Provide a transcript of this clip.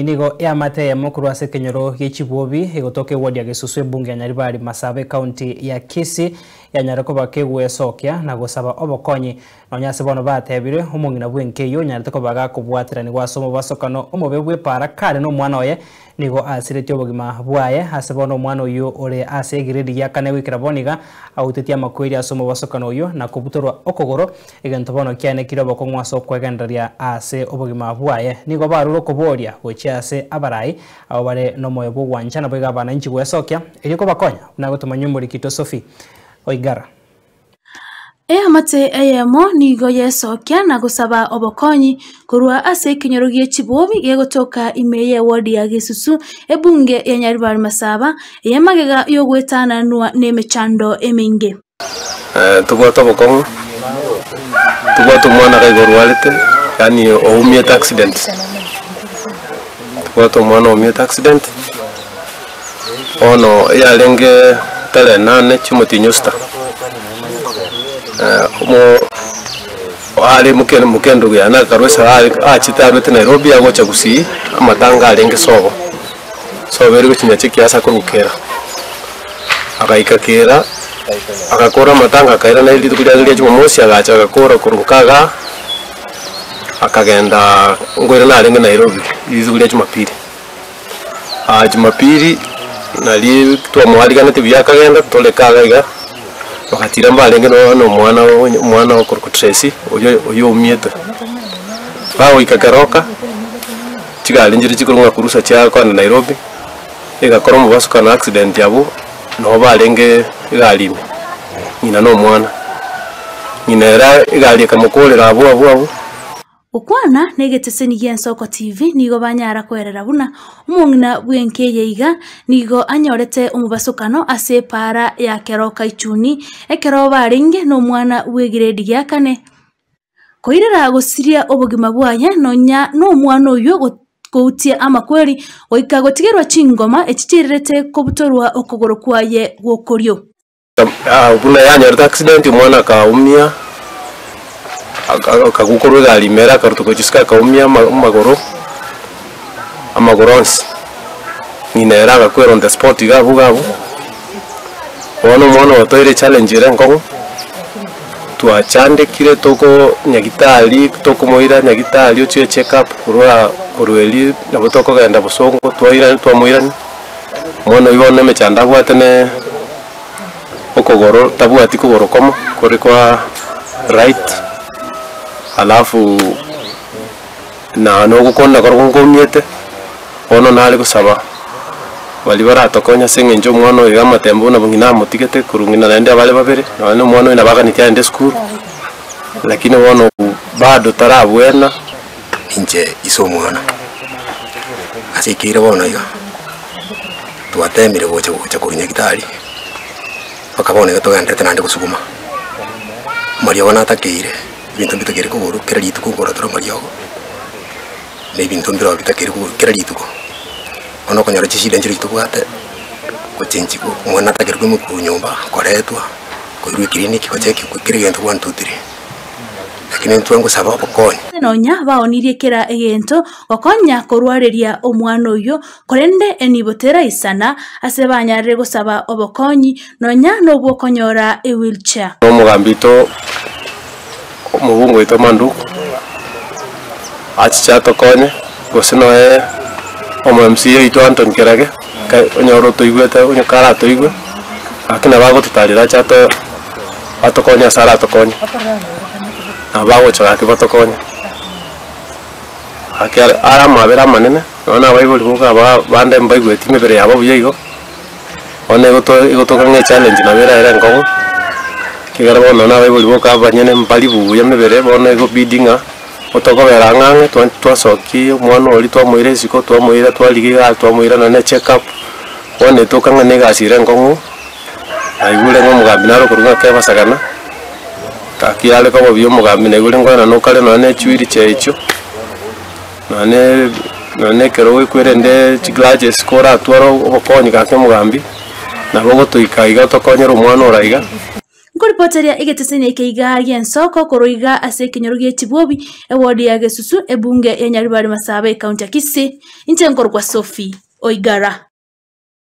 Nigo eamate eyemo korwa ase ekenyoro gie Chibwobi egotoka eward ya Gesusu ebunge ya Nyaribari Masaba ecounty ya Kisii yanyare koba kegwesokia na gosaba obokonyi nonya ase bono batebire omong'ina bw'enka eyio onyarete koba gakobwateranigwa ase omobasokano omobe bw'epaara kare nomwana oye Nigo asiretie obogima bwaye ase bono omwana oyio ore ase egiredi gia kane goikera bono iga autetie amakweri ase omobosokano oyio na kobutorwa okogoro, egento bono kianekire obokong'u ase okwegendereria ase obogima bwaye. Nigo barure okoboria gochia ase abarai abwo bare nomoyo bw'ogwancha naboigo abananchi gwesokia erio kobakonya buna gotomanyia omorikito Sophie Oigara. Eamate eyemo nigo yesokia na gosaba obokonyi korwa ase ekenyoro gie chibobi gegotoka ime y'eward ya Gesusu, ebunge ya Nyaribari Masaba, eye magega y'ogoetananwa nemechando emenge. Tobwate obokong'u, tobwate omwana iga iga orwarete, yaani oumiete accident, tobwate omwana oumiete accident. Bono eyarenge tarehe nane chiomotienyi o sita, omo are moke mokendugu yane akarwa esafari achete arwete Nairobi agocha Gusii, amatanga arenge sobo, sobo ere gochia Nyacheki ase akorwa Kera. Agaika Kera, agakora amatanga akairana rituko riaye ria jumamosi agacha agakora korwa nka igaa, akagenda nkoirana arenge Nairobi rituko ria jumapili. Jumapili nario twamoariganetie buya akagenda toreka iga iga, bagatira mbarenge nonya na omwana omwana okorokwa Tracy oyio oyio oumiete. Bagoika keroka, chigari nchiria chikorwa ng'a kurusa chia kogenda Nairobi, egakora omobasukano accident abwo, nabo barenge egari ime, ng'ina na omwana. Ng'ina ere egari ekamokorera abwo abwo abwo. Gokwana negeteseni gi'Ensoko TV nigo banyara kwerera buna omong'ina bw'enka eye iga nigo anyorete omobasokano ase epaara ya Keroka Ichuni ekero barenge nomwana bw'egiredi gia kane. Koirera gosiria obogima bwaye nonya nomwana oyio goutia amakweri goika gotigerwa chingoma echi chirirete kobutorwa okogoro kwaye gw'okorio. Buna yanyorete accident omwana akaumia, akagwa korwa egari ime ere akarutwa gochia isiko akaumia amagoro, amagoro onsi. Ng'ina ere agakwera on the spot iga abwo iga abwo, bono omwana oyo toire echallenge ere enkong'u, twachandekire toko nyagetari tokomoira nyagetari ochie check up korwa korwa erio nabo tokogenda bosongo twairani twamoirani. Omwana oyio bono emechando abwate ne okogoro tabwati kogoro komo kore kwa right, alafu na nogokwana korokwo nkomiete, bono nare gosaba baria baratokonye ase eng'encho omwana oyo iga amatembe buna ng'ina amotigete korwa ng'ina naende abare babere, nonye na omwana oyo nabo aganeti aende esukuru, lakini bono bado tarabwena. Inche ise omwana, ase ekeire bono iga, twatemire gocha gocha korwa nyagetari, mpaka bono iga togenderete naende gosuguma. Amariogo natakeire, ebinto mbitakeire kogorwa kera rituko nkogora tore amariogo, na ebinto mbirobio bitakeire kogorwa kera rituko. Bono okonyora chishida nchirochio tobwate, gochenchi omwana natakeire koimoka korwa nyomba, koretwa, koirwa eclinic, gochekiwa kera egento one two three. Lakini intwe ngosaba obokonyi. Nonya baonirie kera egento gokonya korwareria omwana oyio, korende enibo teraisana ase banyarire gosaba obokonyi nonya nobw'okonyora ewheelchair. Omogambi oito omobunge oito Manduku achiche atokonye, gose noe omo MCA oito Anthony Kerage, onyore otoigwete onye karatoigwe, lakini nabo agototarera ache ato. Batokonye ase aratokonye, nabo bagocha gaki batokonye. Gaki are are amabera amanene, nonya na abaibori boka aba bande mbaigweti emebere yabo buya igo, bono egoto egotoka ng'a echallenge nabo ere ere enkong'u, ekiagera bono nonya na abaibori boka abanyene mbari buya emebere, bono egobidi ng'a otokobera ang'e ang'e twa twasokia omwana oria twamoira isiko twamoira twarigia igaa twamoira nonya na echeck up, bono etoka ng'a na egasi ere enkong'u. Naigure ng'a omogambi nare okorwa ng'a kebasagana, gaki are koba buya omogambi naigure nkoenana okare nonya ne chiwheelchair echio, nonya ne nonya na ekerogo ekwerende chiclutches koratware obokonyi gaki omogambi, nabo ogotoika iga otokonyere omwana ore aiga. Nkoripoteria egeteseni eke iga gi'ensoko korwa iga ase ekenyoro gie Chibuobi, eward ya Gesusu, ebunge ya Nyaribari Masaba, ekaunti ya Kisii. Inche nkorokwa Sophie Oigara.